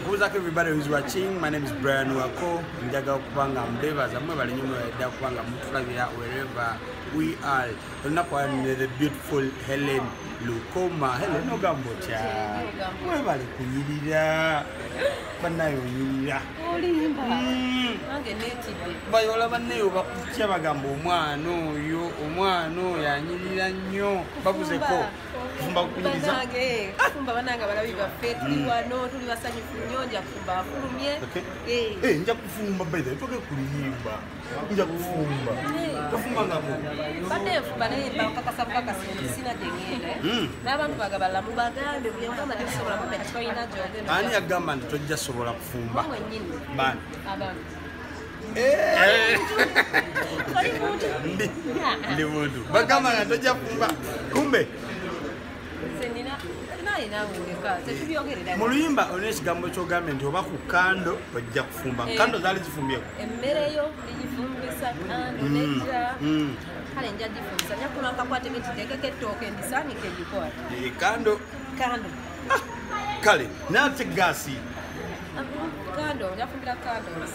Nkubuzaako everybody who's watching. My name is Brian Wako. Njagala okuba mbebaza mmwe bali nnyo mwedda kubanga mutulabira wherever we are. Olunaku ne the beautiful Hellen Lukoma. Hellen, ogamba otya? Mwebale kunyirira. Bannaye onyirira. Olimba. Nange neetidde. Bayola banneyo bakutya bagamba omwana oyo anyirira nnyo. Bakuzeko. Kufumba kukunyiriza. Banange, kufumba banange abalabi baffe tuli wano, tuli basanyufu nnyo, nja kufumba afulumye. Nja kufumba by the way, toke kuliyimba. Nja kufumba. Tofumba ngako. Badde nfumba naye bakakasa bukakasa nti sina gye ŋŋenda. N'abantu bagabala mubagambe buli omu gamba tetusobola kumbe tolina gy'ogenda. Ani yagamba nti tojja sobola kufumba? Mwennyini. Baani? Abantu. Ndi muntu. Bagamba nga tojja kufumba. Kumbe. Mu luyimba olina ekigambo ky'ogambye nti oba ku kando ojja kufumba. Kando zaali zifumbyeko? Emmere yo ndigifumbisa kando nejja. Kale nja gifumbisa. Nja kulwa nkakwate nteekeko ettooke ndisaanike gikwate. Kando. Kando. Kale n'ate gaasi. Kando, nja kufumbira candles.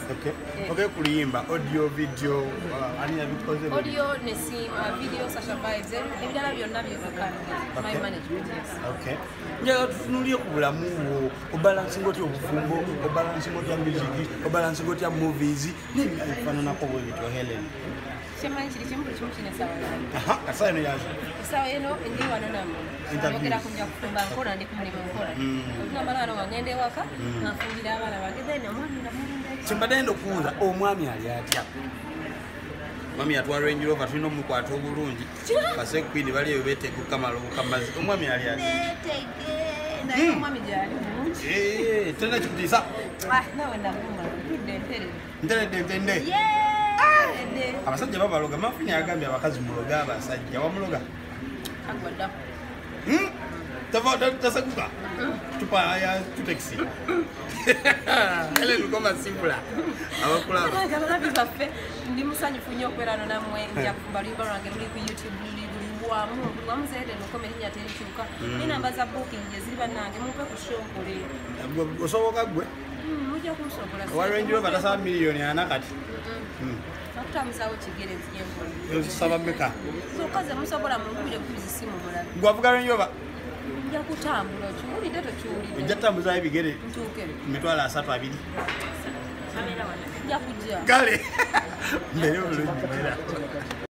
Okay, kuluyimba audio, video, ani yabikoze? Audio Nessim, video Sasha Vibes, ebirala byonna byebaka. My management, yes. Okay. Njagala tutunuulire ku bulamu bwo, obalansinga otya obufumbo, obalansinga otya music, obalansinga otya movies, n'ebirala ebifaananako bwe bityo, Hellen. Kyemanyi kiri kimu, buli kimu kirina essaawa yaayo. Essaawa eno yazo? Essaawa eno ndi wano nammwe. Njogera ku nja kufumba nkola, ndi ku mulimu nkola. Otunamala wano nga ngenda ewaka, nga nfumbira abaana bange, then omwami namulinda. Kyembadde ngenda okubuuza, omwami ali atya? Omwami yatwala Range Rover, tulina omukwata obulungi. Base Queen bali eyo beeteega okukamala obukamazi. Omwami ali atya? Neetege, naye omwami gy'ali bulungi. Tolina kikutiisa? Naawe naguma, ntudde nteredde. Nteredde ntende? Abasajja babaloga. Mafini yagambye abakazi muloga abasajja. Wamuloga? Agwa dda. Tasaguka? Tupa ya tutekisi. Hellen Lukoma simpula. Abakulaba. Abalabi baffe ndi musanyufu nnyo okubeera wano nammwe. Nja kufumba luyimba lwange luli ku YouTube, luli buli wamu Hellen Lukoma erinnya terikyuka. N'enamba za booking gye ziri bannange, mumpe ku show nkole. Osoboka ggwe? Mujja kunsobola. Owa Range Rover tasaba miliyoni 4 kati. Nakutambuzaawo kigere nzije nkole. Osaba mmeka? Zokka ze musobola munkubire bukubizi simu mulabe. Ggwe avuga Range Rover? Nja kutambula, okiwulidde tokiwulidde? Ojja kutambuzaayo ebigere. Ntuuke. 32,000. Nja kujja. Kale. Mbeere bulungi mbeera.